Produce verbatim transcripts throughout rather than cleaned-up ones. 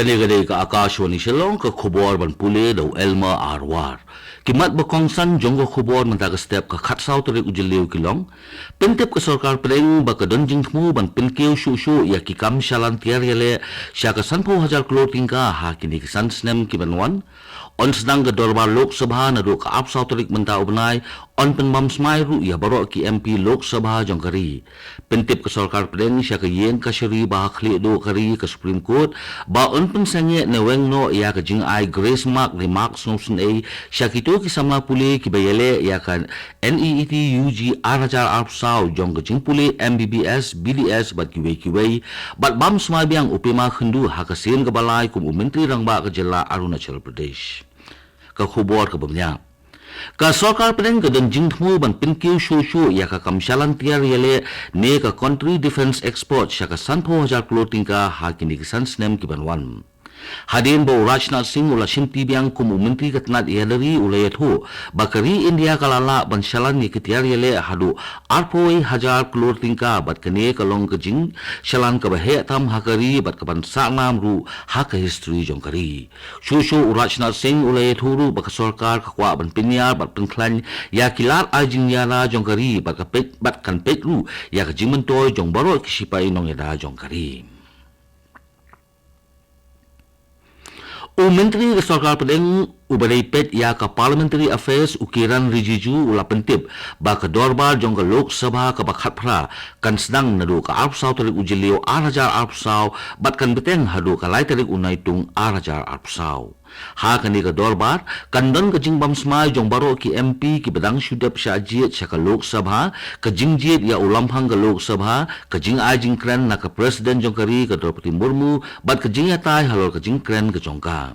Kane ka dei ka Akashvani Shillong, ka khubor ban pule da u Elmer Arwar. Ki mat ba kongsan jong ka khubor mynta ka step ka khatsaw tarik u Jylliew ki long. Pyntip ka sorkar pdeng ba ka don jingthmu ban pynkiew shuh shuh ïa ki kam shalan tiar ïaleh sha ka sanphew hajar klur tyngka ha kine ki san snem ki ban wan. Yn sdang ka dorbar Lok Sabha naduh ka arphew saw tarik mynta u bnai, yn pynbam smai ruh ïa baroh ki M P Lok Sabha jong ka ri. Pyntip ka sorkar pdeng sha ka ïing kashari ba ha khlieh duh ka ri, ka Supreme Court, ba yn pynsangeh ne weng noh ïa ka jingai grace mark ne mark sngewsynei sha kito ki samla pule kiba ïaleh ïa ka NEET U G ar hajar arphew saw jong ka jingpule M B B S, B D S bad kiwei kiwei, bad bam smai biang u Pema Khandu ha ka sien kaba lai kum u Myntri Rangbah ka jylla Arunachal Pradesh. Ka khubor kaba bniah. Ka sorkar pdeng ka don jingthmu ban pynkiew shuh shuh ïa ka kam shalan tiar ïaleh ne ka country defence export sha ka sanphew hajar klur tyngka ha kine ki san snem ki ban wan. Hadien ba u Rajnath Singh u la shimti biang kum u Myntri ka tnat ïadei, u la ïathuh ba ka ri India ka la lah ban shalan ïa ki tiar ïaleh haduh arphew hajar klur tyngka, bad kane ka long ka jingshalan kaba heh tam ha ka ri bad kaban sahnam ruh ha ka history jong ka ri. Shuh shuh u Rajnath Singh u la ïathuh ruh ba ka sorkar ka kwah ban pynïar bad pynkhlaiñ ïa ki lad ai jingïada jong ka ri bad ka peit, bad kan peit ruh ïa ka jingmyntoi jong baroh ki shipai nongïada jong ka ri. U Myntri ka sorkar pdeng uba dei peit ïa ka Parliamentary Affairs, u Kiran Rijiju, u la pyntip ba ka dorbar jong ka Lok Sabha kaba khatphra kan sdang naduh ka arphew saw tarik u Jylliew ar hajar arphew saw bad kan bteng haduh ka lai tarik u Naitung ar hajar arphew saw. Ha kane ka dorbar kan don ka jingbam smai jong baroh ki M P kiba dang shu dep shah jied sha ka Lok Sabha, ka jingjied ïa u lamphang ka Lok Sabha, ka jingai jingkren na ka President jong ka ri ka Droupadi Murmu, bad ka jingïatai halor ka jingkren ka jong ka.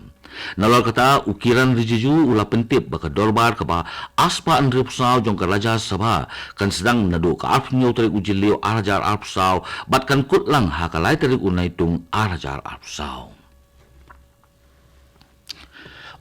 Nalor kata, u Kiran Rijiju u la pyntip ba ka dorbar kaba arspah hynriewphew saw jong ka Rajya Sabha kan sdang naduh ka arphew hynñiew tarik u Jylliew ar hajar arphew saw bad kan kut lang ha ka lai tarik u Naitung ar hajar arphew saw.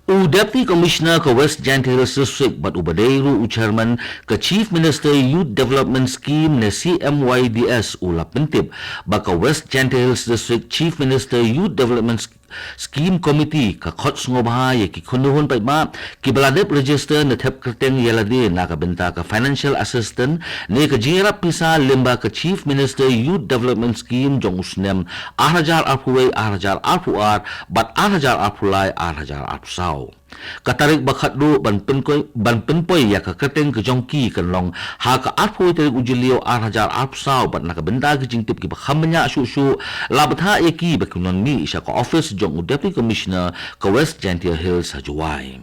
U Deputy Commissioner ka West Jaintia Hills District bad uba dei ruh u Chairman ka Chief Minister Youth Development Scheme ne C M Y D S u la pyntip ba ka West Jaintia Hills District Chief Minister Youth Development Sch-, Scheme Committee ka khot sngewbha ïa ki khun khun paidbah kiba la dep register ne thep kyrteng ïa lade na ka bynta ka financial assistance ne ka jingïarap pisa lyngba ka Chief Minister Youth Development Scheme jong u snem ar hajar arphew wei, ar hajar arphew ar bad ar hajar arphew lai, ar hajar arphew saw. Ka tarik ba khatduh ban pynkoi, ban pynpoi ïa ka kyrteng ka jong ki kan long ha ka arphew tarik u Jylliew ar hajar arphew saw bad na ka bynta ki jingtip kiba kham bniah shuh shuh la bthah ïa ki ba kin wan mih sha ka office jong u Deputy Commissioner ka West Jaintia Hills ha Jowai.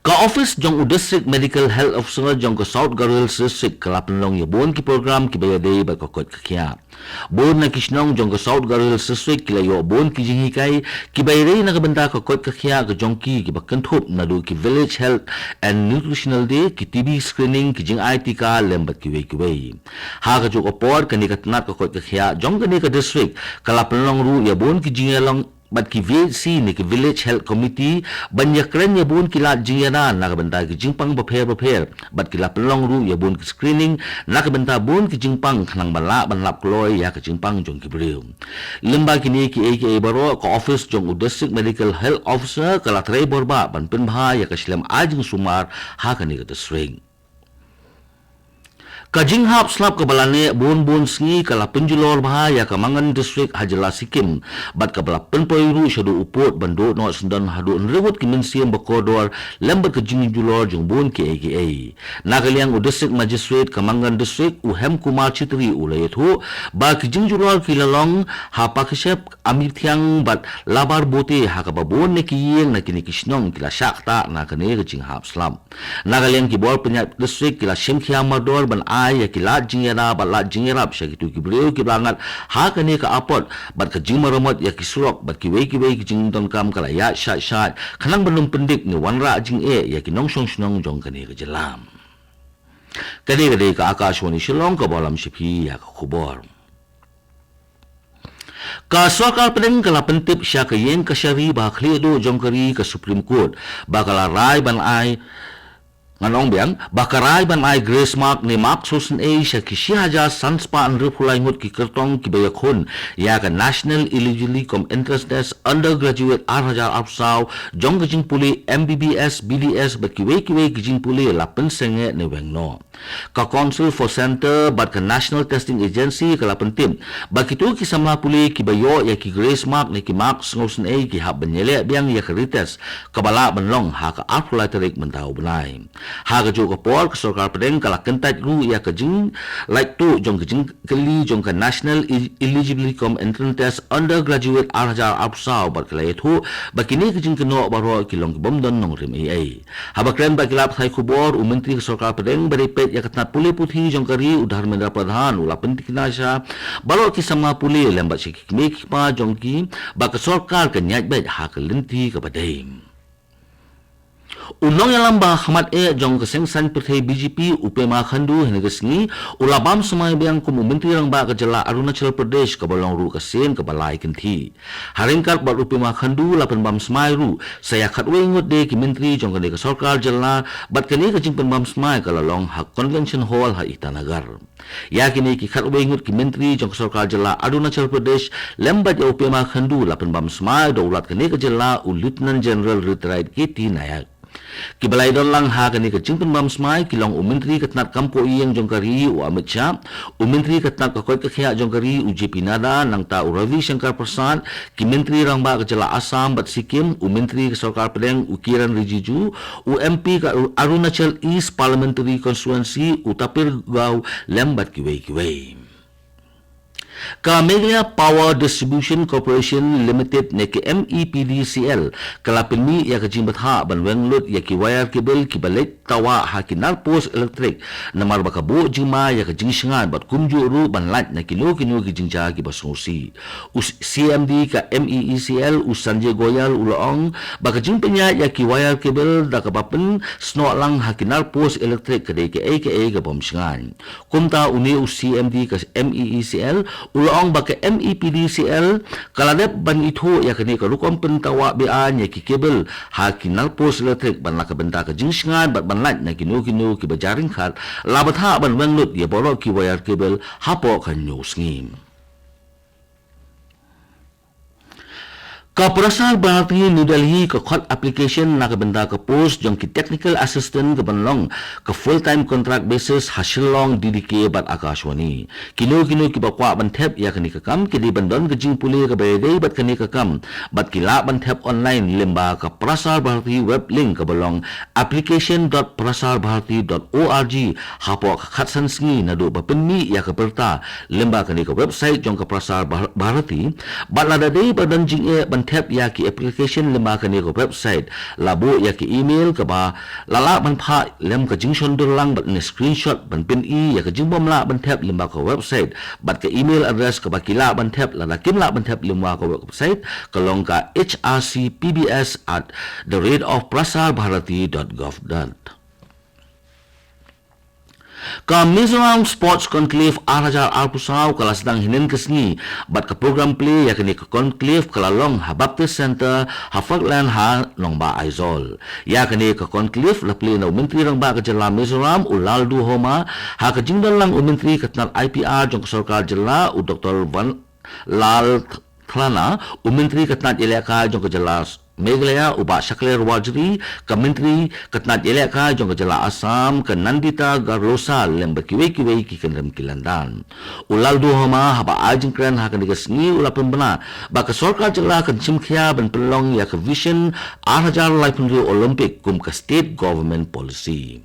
Ka office jong u District Medical Health Officer jong ka South Garo Hills District ka la pynlong ïa bun ki program kiba ïadei bad ka koit ka khiah. Bun na ki shnong jong ka South Garo Hills District ki la ïoh bun ki jinghikai kiba ïadei na ka bynta ka koit ka khiah ka jong ki, kiba kynthup naduh ki Village Health and Nutritional Day, ki T B screening, ki jingai tika lem bad kiwei kiwei. Ha kajuh ka por, kane ka tnat ka koit ka khiah jong kane ka district ka la pynlong ruh ïa bun ki jingïalong bad ki V H C ne ki Village Health Committee ban ïakren ïa bun ki lad jingïada na ka bynta ki jingpang bapher bapher, bad ki la pynlong ruh ïa bun ki screening na ka bynta bun ki jingpang khnang ban lah ban lap kloi ïa ka jingpang jong ki briew. Lyngba kine kiei kiei baroh, ka office jong u District Medical Health Officer ka la trei bor bah ban pynbha ïa ka shlem ai jingsumar ha kane ka district. Ka jinghap slap kaba la neh bun bun sngi ka la pynjulor bha ïa ka Mangan District ha jylla Sikkim, bad kaba la pynpoi ruh shaduh u pud ban duh noh syndon haduh hynriew ngut ki mynsiem ba kordor lem bad ka jingjulor jong bun kiei kiei. Na ka liang u District Magistrate ka Mangan District, u Hem Kumar Chitri, u la ïathuh ba ki jingjulor ki la long ha Pakishep, Amithiang bad Labar Bote, ha kaba bun na ki ïing na kine ki shnong ki la shah ktah na kane ka jinghap slap. Na ka liang ki bor pynïaid district ki la shim khia mardor ban ai ïa ki lad jingïada bad lad jingïarap sha kito ki briew kiba la ngat ha kane ka apot, bad ka jingmaramot ïa ki surok bad kiwei kiwei ki jingdonkam ka la ïaid shait shait khnang ban ym pyndik ne wanrah jingeh ïa ki nongshong shnong jong kane ka jylla. Kane ka dei ka Akashvani Shillong, kaba lam sha phi ïa ka khubor. Ka sorkar pdeng ka la pyntip sha ka ïing kashari ba ha khlieh duh jong ka ri, ka Supreme Court, ba ka la rai ban ai Ngan ong biang ba ka rai ban ai grace mark ne mark sngewsynei sha ki shi hajar san spah hynriewphew lai ngut ki kyrtong kiba ïakhun ïa ka National Eligibility cum Entrance Test Undergraduate ar hajar arphew saw jong ka jingpule M B B S, B D S bad kiwei kiwei ki jingpule la pynsangeh ne weng noh. Ka Council for Centre bad ka National Testing Agency ka la pyntip ba kito ki samla pule kiba ïoh ïa ki grace mark ne ki mark sngewsynei ki hap ban ïaleh biang ïa ka retest kaba lah ban long ha ka arphew lai tarik mynta u bnai. Ha kajuh ka por, ka sorkar pdeng ka la kyntait ruh ïa ka jinglait tuh jong ka jingkylli jong ka National E-, Eligibility cum Entrance Test Undergraduate ar hajar arphew saw bad ka la ïathuh ba kine ki jingkynnoh baroh ki long ki bym don nongrim ei ei. Haba kren bad ki lad pathai khubor, u Myntri ka sorkar pdeng ba dei peit ïa ka tnat pule puthi jong ka ri, u Dharmendra Pradhan, u la pyntikna sha baroh ki samla pule lem bad sha ki kmie ki kpa jong ki ba ka sorkar kan ïaid beit ha ka lynti kaba dei. U nongïalam ba khmat eh jong ka seng saiñ pyrthei B J P, u Pema Khandu, hynne ka sngi u la bam smai biang kum u Myntri Rangbah ka jylla Arunachal Pradesh kaba long ruh ka sien kaba lai kynthih. Ha ryngkat bad u Pema Khandu la pynbam smai ruh sa ïa khatwei ngut de ki myntri jong kane ka sorkar jylla bad kane ka jingpynbam smai ka la long ha Convention Hall ha Itanagar. Ïa kine ki khatwei ngut ki myntri jong ka sorkar jylla Arunachal Pradesh lem bad ïa u Pema Khandu la pynbam smai da u Lat kane ka jylla u Lieutenant General Retired K T Nayak. Kiba la ïadon lang ha kane ka jingpynbam smai ki long u Myntri ka tnat kam poh ïing jong ka ri u Amit Shah, u Myntri ka tnat ka koit ka khiah jong ka ri u J P Nadda, nangta u Ravi Shankar Prasad, ki Myntri Rangbah ka jylla Assam bad Sikkim, u Myntri ka sorkar pdeng u Kiren Rijiju, u M P ka Arunachal East Parliamentary Constituency u Tapir Gao lem bad kiwei kiwei. Ka Meghalaya Power Distribution Corporation Limited ne ka M E P D C L ka la pynmih ïa ka jingbthah ban weng lut ïa ki wire cable kiba leit tawah ha ki nar post elektrik, namar ba ka buh jingma ïa ka jingshngaiñ bad kumjuh ruh ban lait na kino kino ki jingjia kiba sngewsih. U C M D ka M E E C L u Sanjay Goyal u la ong ba ka jingpynïaid ïa ki wire cable da kaba pynsnoh lang ha ki nar post elektrik ka dei kaei kaei ka bym shngaiñ. Kumta une u C M D ka M E E C L u la ong ba ka M E P D C L ka la dep ban ithuh ïa kane ka rukom pyntawah beaiñ ïa ki cable ha ki nar post elektrik ban la ka bynta ka jingshngaiñ bad ban lait na kino kino kiba jia ryngkat, la bthah ban weng lut ïa baroh ki wire cable hapoh ka hynñiew sngi. Ka Prasar Bharati New Delhi ka khot application na ka bynta ka post jong ki technical assistant kaban long ka full time contract basis ha Shillong, D D K bad Akashvani. Kino kino kiba kwah ban thep ïa kane ka kam ki dei ban don ka jingpule kaba ïadei bad kane ka kam bad ki lah ban thep online lyngba ka Prasar Bharati web link kaba long application dot prasar bharati dot org hapoh ka khatsan sngi naduh ba pynmih ïa ka pyrta lyngba kane ka website jong ka Prasar Bhar-, Bharati, bad lada dei ba don jingeh ban thep ïa ki application lyngba kane ka website, la buh ïa ka email kaba la lah ban phah lem ka jingshon dur lang bad ne screenshot ban pyni ïa ka jingbymlah ban thep lyngba ka website bad ka email address kaba ki lah ban thep lada kim lah ban thep lyngba ka website ka long ka H R C P B S at the rate of prasar bharati dot gov dot. Ka Mizoram Sports Conclave ar hajar arphew saw ka la sdang hynnin ka sngi, bad ka program plie ïa kane ka conclave ka la long ha Baptist Centre ha Falkland ha Nongbah Aizawl. Ïa kane ka conclave la plie na u Myntri Rangbah ka jylla Mizoram u Lalduhoma, ha ka jingdon lang u Myntri ka tnat I P R jong ka sorkar jylla u Doctor Van Lal Thlana, u Myntri ka tnat ïalehkai jong ka jylla Meghalaya u Bah Shakliar Warjri, ka Myntri ka tnat ïalehkai jong ka jylla Assam ka Nandita Garlosa lem bad kiwei kiwei ki kynrem ki lyndan. U Lalduhoma haba ai jingkren ha kane ka sngi u la pynbna ba ka sorkar jylla kan shimkhia ban pynlong ïa ka Vision ar hajar laiphew hynriew Olympic kum ka State Government Policy.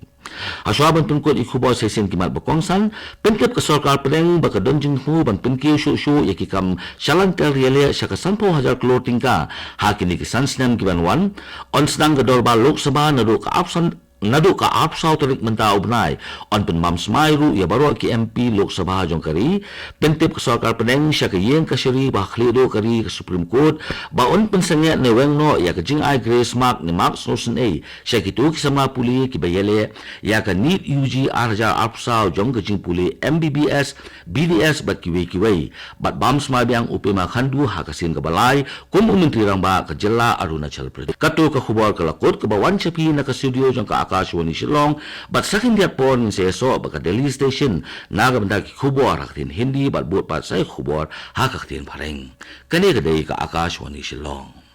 Hashwa ban pynkut ïa ki khubor sha ki mat ba kongsan, pyntip ka sorkar pdeng ba ka don jingthmu ban pynkiew shuh shuh ïa ki kam shalan ter ïaleh sha ka sanphew hajar klur tyngka ha kine ki san snem kiban wan. Yn sdang ka dorbar Lok Sabha naduh ka arphew san, naduh ka arphew saw tarik mynta u bnai. Yn pynbam smai ruh ïa baroh ki M P Lok Sabha jong ka ri, pyntip ka sorkar pdeng sha ka ïing kashari ba ha khlieh duh ka ri, ka Supreme Court, ba yn pynsangeh ne weng noh ïa ka jingai grace mark ne mark sngewsynei sha kito ki samla pule kiba ïaleh ïa ka NEET U G ar hajar arphew saw jong ka jingpule M B B S, B D S bad kiwei kiwei. Bad bam smai biang u Pema Khandu ha ka sien kaba lai kum u Myntri Rangbah ka jylla Arunachal Pradesh. Kato ka khubor ka la kut kaba wan sha phi na ka studio jong ka Akashvani Shillong, bad sa khyndiat por ngin sa ïasoh bad ka Delhi Station na ka bynta ki khubor ha ka ktien Hindi bad bud pat sa ki khubor ha ka ktien Phareng. Kane ka dei ka Akashvani Shillong.